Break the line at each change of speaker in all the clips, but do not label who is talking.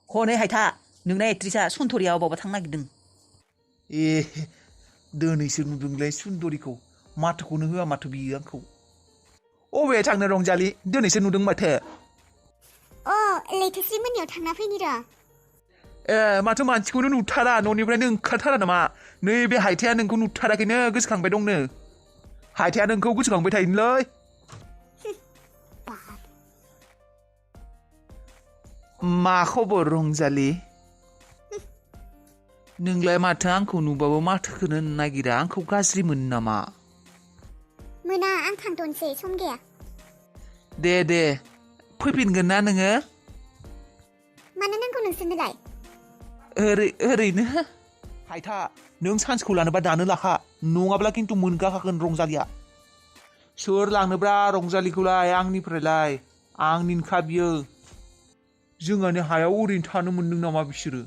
हनै हायथा नोंना एक्ट्रिसा सुन्थरिया अबावबा थांनो नागिरदों
दिनैसो नुदोंलै सुन्दरिखौ माथोखौनो होआ माथो बियो आंखौ अबे थांनो रंजालि दिनैसो नुदों माथो
लैथोस्रि मोननियाव थांना फैनि र'
माथो मानसिखौनो नुथारा न'निफ्रायनो ओंखारथारा नामा नैबे हायथाया नोंखौ नुथाराखैनो गोसोखांबाय दंनो हायथाया नोंखौ गोसोखांबाय थायोलै मा खबर रंजालि नोंलाय माथो आंखौ नुबाबो माथोखौनो होनो नागिरा आंखौ गाज्रि मोनो नामा
मोना आं थांथ'नोसै सम गैया
दे फैफिनगोन ना नोङो
मानो नांगौ नोंसोरनोलाय
ओरैनो हायथा नों सान्सखौ लानोबा दानो लाखा नङाब्ला खिन्थु मोनगाखागोन रंजालिया सोर लांनोब्रा रंजालिखौलाय आंनिफ्रायलाय आंनिनोखा बियो जोंहानि हायाव ओरैनो थानो मोनदों नामा बिसोरो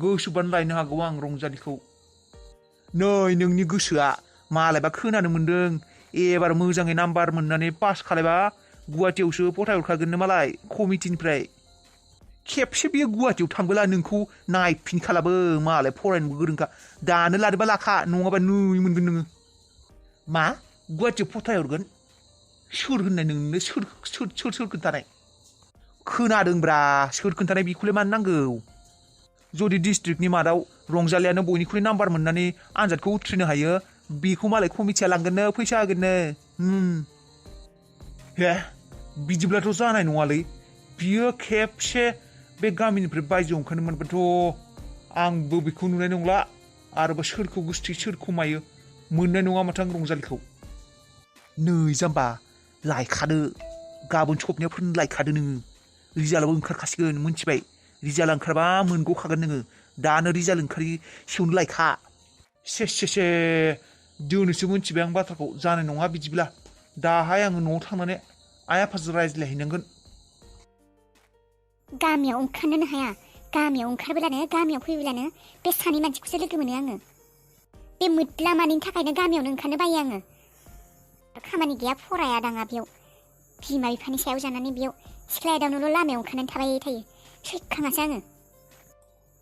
गोसोबानो लायनो हागौ आं रंजालिखौ नै नोंनि गोसोआ मालायबा खोनानो मोन्दों एबार मोजाङै नाम्बार मोननानै पास खालायबा गुवाहाटियावसो फथायहरखागोननो मालाय कमिटिनिफ्राय खेबसे बियो गुवाहाटियाव थांबोला नोंखौ नायफिनखालाबो मालाय फरायनोबो गोरोंखा दानो लादोबा लाखा नङाबा नै मोनगोन नोङो मा गुवाहाटियाव फथायहरगोन सोर होननाय नोंनो सोर खोन्थानाय खोनादोंब्रा सोर खोन्थानाय बेखौलाय मानो नांगौ जुदि डिस्ट्रिक्टनि मादाव रंजालियानो बयनिख्रुइ नाम्बार मोननानै आनजादखौ उथ्रिनो हायो बेखौ मालाय कमिटिया लांगोननो फैसा होगोननो हे बिदिब्लाथ' जानाय नङालै बियो खेबसे बे गामिनिफ्राय बायजोआव ओंखारनो मोनबाथ' आंबो बेखौ नुनाय नंला आरोबा सोरखौ गोसथि सोरखौ मायो मोननाय नङा माथो आं रंजालिखौ नै जाम्बा लायखादो गाबोन सबनियाफोरनो लायखादो नोङो रिजाल्टआबो ओंखारखासिगोन मोनथिबाय रिजाल्ट ओंखारबा मोनग'खागोन नोङो दानो रिजाल्ट ओंखारि सेवनो लायखा से दिनैसो मोनथिबाय आं बाथ्राखौ जानाय नङा बिदिब्ला दाहाय आङो न'आव थांनानै आइ आफाजों रायज्लायहैनांगोन
गामियाव ओंखारनोनो हाया गामियाव ओंखारब्लानो गामियाव फैब्लानो बे सानै मानसिखौसो लोगो मोनो आङो बे मोद्ला मानिनि थाखायनो गामियावनो ओंखारनो बायो आङो खामानि गैया फराया दाङा बेयाव बिमा बिफानि सायाव जानानै बेयाव सिख्ला एदावनोल' लामायाव ओंखारनानै थाबाय थायो सैखाङासो आङो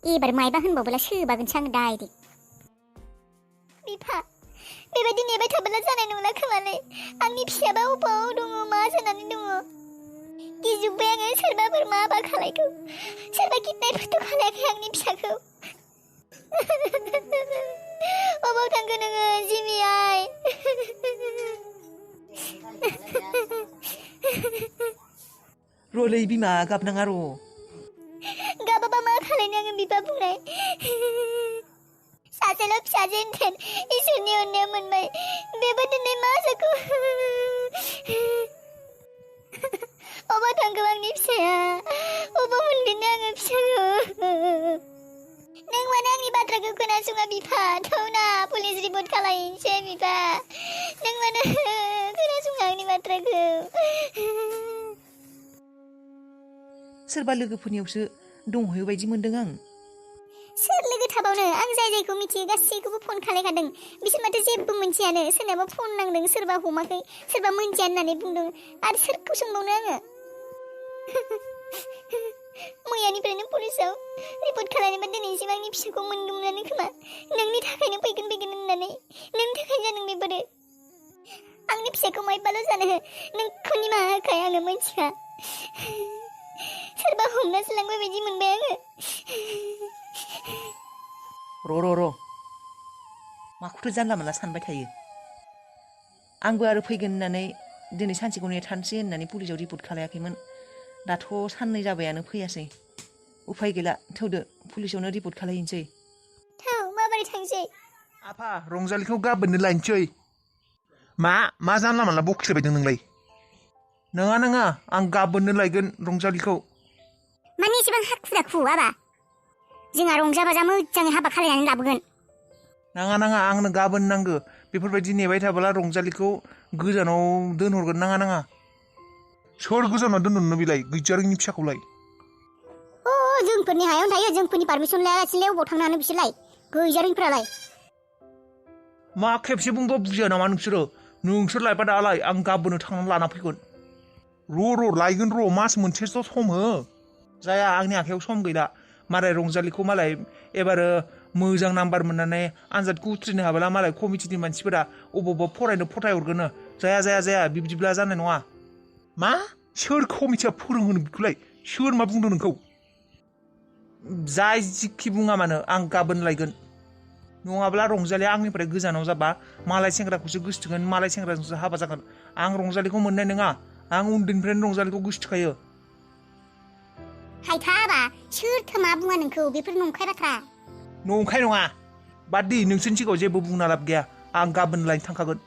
एबार मायबा होनबावब्ला सोबागोनसो आङो डाइरेक्ट बिफा बेबायदि नेबाय थाबोला जानाय नंला खोमालै आंनि फिसाबा अबाव दङ मा जानानै दङ गिजुबबाय आङो सोरबाफोर माबा खालायखौ सोरबा किडनाय फट' खालायाखै आंनि फिसाखौ अबाव थांखो नोङो जिमि आइ
र'लै बिमा गाबनाङा र'
गाबाबा मा खालायनो आङो बिफा बुंनाय सासेल' फिसाजो होनथेन इसोरनि अननाया मोनबाय बेबो दिनै मा जाखो अबाव थांखो आंनि फिसाया अबाव मोनगोन आङो फिसाखौ नों मानो आंनि बाथ्राखौ खोनासङा बिफा थौना पुलिस रिपर्ट खालायनोसै बिफा नों मानो खोनासङा आंनि बाथ्राखौ
सोरबा लोगोफोरनियावसो दंहैयो बायदि मोनदों आं
सोर लोगो थाबावनो आं जायखौ मिथियो गासैखौबो फन खालायखादों बिसोर माथो जेबो मोनथियानो सोरनाबा फन नांदों सोरबा हमाखै सोरबा मोनथिया होननानै बुंदों आरो सोरखौ सोंबावनो आङो मैयानिफ्रायनो पुलिसाव रिपर्ट खालायनोबा दिनैसिम आंनि फिसाखौ मोनगौमोनानो खोमा नोंनि थाखायनो फैगोन होननानै नोंनि थाखाय जादों बेफोरो आंनि फिसाखौ मायबाल' जानो हो नोंखौ निमाहा होखाय आङो मिथिया सोरबा हमनासो लांबाय बायदि मोनबाय आङो
र' माखौथो जानला मोनला सानबाय थायो आंबो आरो फैगोन होननानै दिनै सानसेखौ नेथानसै होननानै पुलिसाव रिपर्ट खालायाखैमोन दाथ' साननै जाबायानो फैयासै उफाय गैला थौदो पुलिसावनो रिपर्ट खालायनोसै
थौ माबोरै थांसै
आफा रंजालिखौ गाबोननो लायनोसै मा जानला मानला बखिबायदों नोंलाय नङा आं गाबोननो लायगोन रंजालिखौ
माने एसेबां हाखु दाखु आबा जोंहा रंजा बाजा मोजाङै हाबा खालायनानै लाबोगोन
नाङा आंनो गाबोन नांगौ बेफोरबायदि नेबाय थाबोला रंजालिखौ गोजानाव दोनहरगोन नाङा सोर गोजानाव दोनहरनो बिलाय गैजारोङिनि फिसाखौलाय
जोंफोरनि हायावनो थायो जोंफोरनि पारमिसन लायालासिनो अबाव थांनानै बिसोरलाय गैजारोङिफ्रालाय
मा खेबसे बुंबा बुजिया नामा नोंसोर लायबा दालाय आं गाबोननो थांनानै लाना फैगोन र' लायगोन मास मोनसेसो सम हो जाया आंनि आखायाव सम गैला मालाय रंजालिखौ मालाय एबारो मोजां नाम्बार मोननानै आनजादखौ उथ्रिनो हाबोला मालाय कमिटिनि मानसिफोरा अबावबा फरायनो फथायहरगोन जाया बिब्दिब्ला जानाय नङा मा सोर कमिटिया फोरोंहोनो बिखौलाय सोर मा बुंदों नोंखौ जाय जिखि बुङा मानो आं गाबोन लायगोन नङाब्ला रंजालिया आंनिफ्राय गोजानाव जाबा मालाय सेंग्राखौसो गोसोथोगोन मालाय सेंग्राजोंसो हाबा जागोन आं रंजालिखौ मोननाय नङा आं उन्दैनिफ्रायनो रंजालिखौ गोसोथोखायो
हायथा आबा सोरथो मा बुङा नोंखौ बेफोर नंखाय बाथ्रा
नंखाय नङा बाद दे नोंसोरनि सिगाङाव जेबो बुंना लाब गैया आं गाबोन लायनो थांखागोन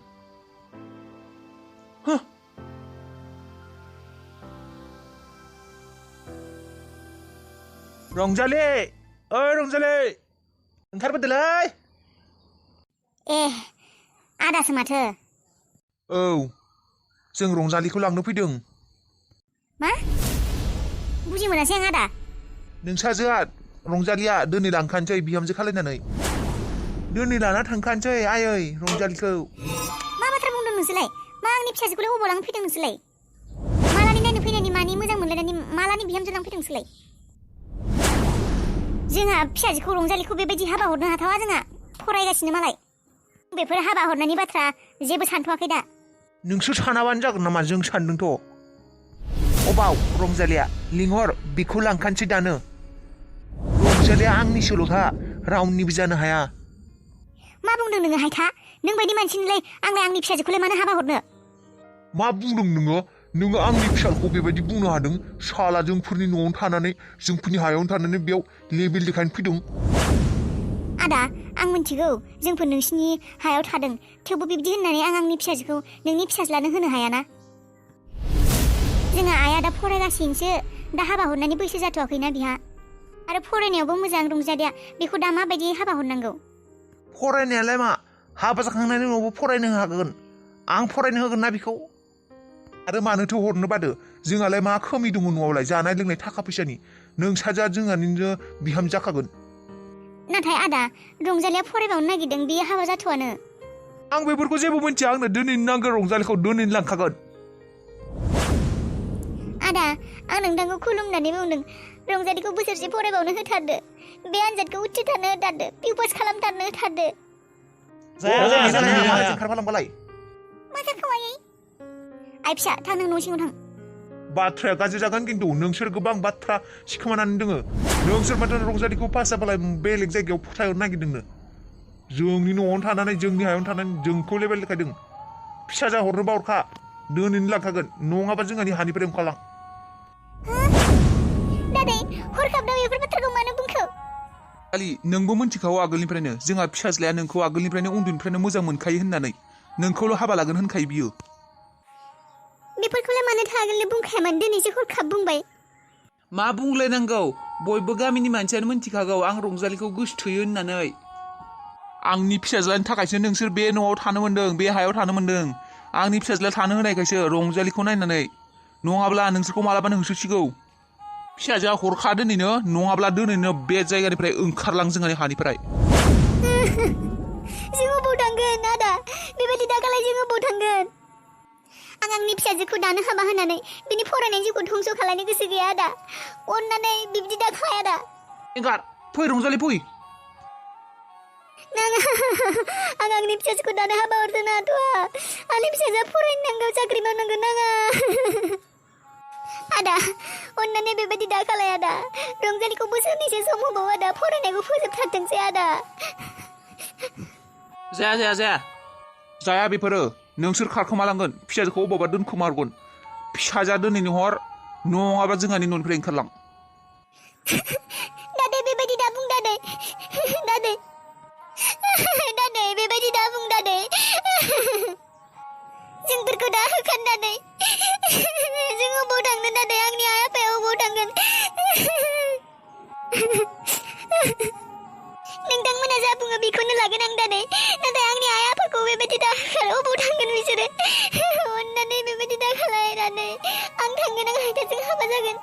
रंजालि ओइ रंजालि ओंखारबोदोलै
ए आदासो माथो
औ जों रंजालिखौ लांनो फैदों
मा बुजि मोनासै आं आदा
नोंसाजोआ रंजालिया दोनै लांखानोसै बिहामजो खालायनानै दोनै लाना थांखानोसै आयै रंजालिखौ
मा बाथ्रा बुंदों नोंसोरलाय मा आंनि फिसाजोखौलाय अबाव लांनो फैदों नोंसोरलाय मालानि नायनो फैनायनि मानि मोजां मोनलायनायनि मालानि बिहामजो लांनो फैदों नोंसोरलाय जोंहा फिसाजोखौ रंजालिखौ बेबायदि हाबा हरनो हाथावा जोंहा फरायगासिनो मालाय बेफोर हाबा हरनायनि बाथ्रा जेबो सानथ'वाखै दा
नोंसोर सानाबानो जागोन नामा जों सानदोंथ' अबाव रंजालिया लिंहर बेखौ लांखानोसै दानो रंजालिया आंनिसोल'खा रावनिबो जानो हाया
मा बुंदों नोङो हायथा नों बायदि मानसिनिलाय आंलाय आंनि फिसाजोखौलाय मानो हाबा हरनो
मा बुंदों नोङो आंनि फिसाखौ बेबायदि बुंनो हादों साला जोंफोरनि न'आवनो थानानै जोंफोरनि हायावनो थानानै बेयाव लेबेल देखायनो फैदों
आदा आं मिथिगौ जोंफोर नोंसिनि हायाव थादों थेवबो बिब्दि होननानै आं आंनि फिसाजोखौ नोंनि फिसाज्लानो होनो हायाना जोंहा आइया दा फरायगासिनोसो दा हाबा हरनायनि बैसो जाथ'वाखैना बिहा आरो फरायनायावबो मोजां रंजालिया बेखौ दा माबायदि हाबा हरनांगौ
फरायनायालाय मा हाबा जाखांनायनि उनावबो फरायनो हागोन आं फरायनो होगोन ना बेखौ आरो मानोथो हरनो बादो जोंहालाय मा खोमि दङ न'आवलाय जानाय लोंनाय थाखा फैसानि नोंसाजा जोंहानिनो बिहामजो जाखागोन
नाथाय आदा रंजालिया फरायबावनो नागिरदों बियो हाबा जाथ'वानो
आं बेफोरखौ जेबो मिथिया आंनो दिनैनो नांगौ रंजालिखौ दिनैनो लांखागोन
आदा आं नोंथांखौ खुलुमनानै बुंदों रंजालिखौ बोसोरसे फरायबावनो होथारदो बे आनजादखौ उथ्रिथारनो होथारदो पिउ पास खालामथारनो होथारदो
जाया ओंखारफालांबालाय
मा जाखो आयै आइ फिसा थां नों न' सिङाव थां
बाथ्राया गाज्रि जागोन खिन्थु नोंसोर गोबां बाथ्रा सिखोमानानै दोङो नोंसोर माथो रंजालिखौ पास जाबालाय बेलेग जायगायाव फथायहरनो नागिरदोंनो जोंनि न'आवनो थानानै जोंनि हायावनो थानानै जोंखौ लेबेल देखायदों फिसा जाहरनोबा हरखा दोनैनो लांखागोन नङाबा जोंहानि हानिफ्राय ओंखारलां
दादै हरखाब दा बेफोर बाथ्राखौ मानो बुंखो
खालि नोंबो मिथिखागौ आगोलनिफ्रायनो जोंहा फिसाज्लाया नोंखौ आगोलनिफ्रायनो उन्दैनिफ्रायनो मोजां मोनखायो होननानै नोंखौल' हाबा लागोन होनखायो बियो
बेफोरखौलाय मानोथो आगोलनो बुंखायामोन दिनैसो हरखाब बुंबाय
मा बुंलायनांगौ बयबो गामिनि मानसियानो मिथिखागौ आं रंजालिखौ गोसोथोयो होननानै आंनि फिसाज्लानि थाखायसो नोंसोर बे न'आव थानो मोन्दों बे हायाव थानो मोन्दों आंनि फिसाज्लाया थानो होनायखायसो रंजालिखौ नायनानै नङाब्ला नोंसोरखौ मालाबानो होसोसिगौ फिसाजोआ हरखा दोनैनो नङाब्ला दोनैनो बे जायगानिफ्राय ओंखारलां जोंहानि हानिफ्राय
जों अबाव थांगोन आदा बेबायदि दाखालाय जों अबाव थांगोन आं आंनि फिसाजोखौ दानो हाबा होनानै बिनि फरायनाय जिउखौ धंस' खालायनो गोसो गैया आदा अननानै बिब्दि दा खाया दा
एंगार फै रंजालि फै
नाङा आं आंनि फिसाजोखौ दानो हाबा हरनो हाथ'आ आंनि फिसाजोआ फरायनो नांगौ साख्रि मावनांगौ नाङा आदा अननानै बेबायदि दा खालाय आदा रंजालिखौ बोसोरनैसो सम होबाव आदा फरायनायखौ फोजोबथारथोंसै आदा
जाया बेफोरो नोंसोर खारखोमालांगोन फिसाजोखौ अबावबा दोनखोमारगोन फिसाजोआ दोनैनो हर नङाबा जोंहानि न'निफ्राय ओंखारलां
दादै बेबायदि दा बुं दादै बेबायदि दा बुं दादै जोंफोरखौ दा होखान दादै जों अबाव थांनो दादै आंनि आइ आफाया अबाव थांगोन नोंथांमोना जा बुङो बेखौनो लागोन आं दादै नाथाय आंनि आइ आफाखौ बेबायदि दा अबाव थांगोन बिसोरो अननानै बेबायदि दा खालाय दादै आं थांगोन आं हायथाजों हाबा जागोन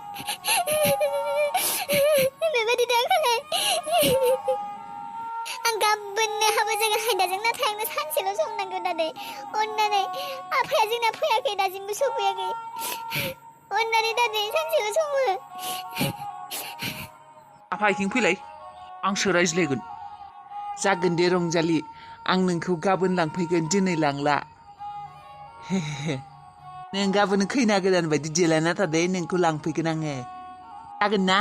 बेबायदि दा खालाय आं गाबोननो हाबा जागोन हायदाजों नाथाय आंनो सानसेल' सम नांगौ दादै अननानै आफाया जोंना फैयाखै दासिमबो सफैयाखै अननानै दादै सानसेल' सम हो
आफा इथिं फैलाय आंसो रायज्लायगोन
जागोन दे रंजालि आं नोंखौ गाबोन लांफैगोन दिनै लांला नों गाबोन खैना गोदान बायदि देलायना थादे नोंखौ लांफैगोन आङो जागोन ना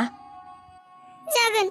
जागोन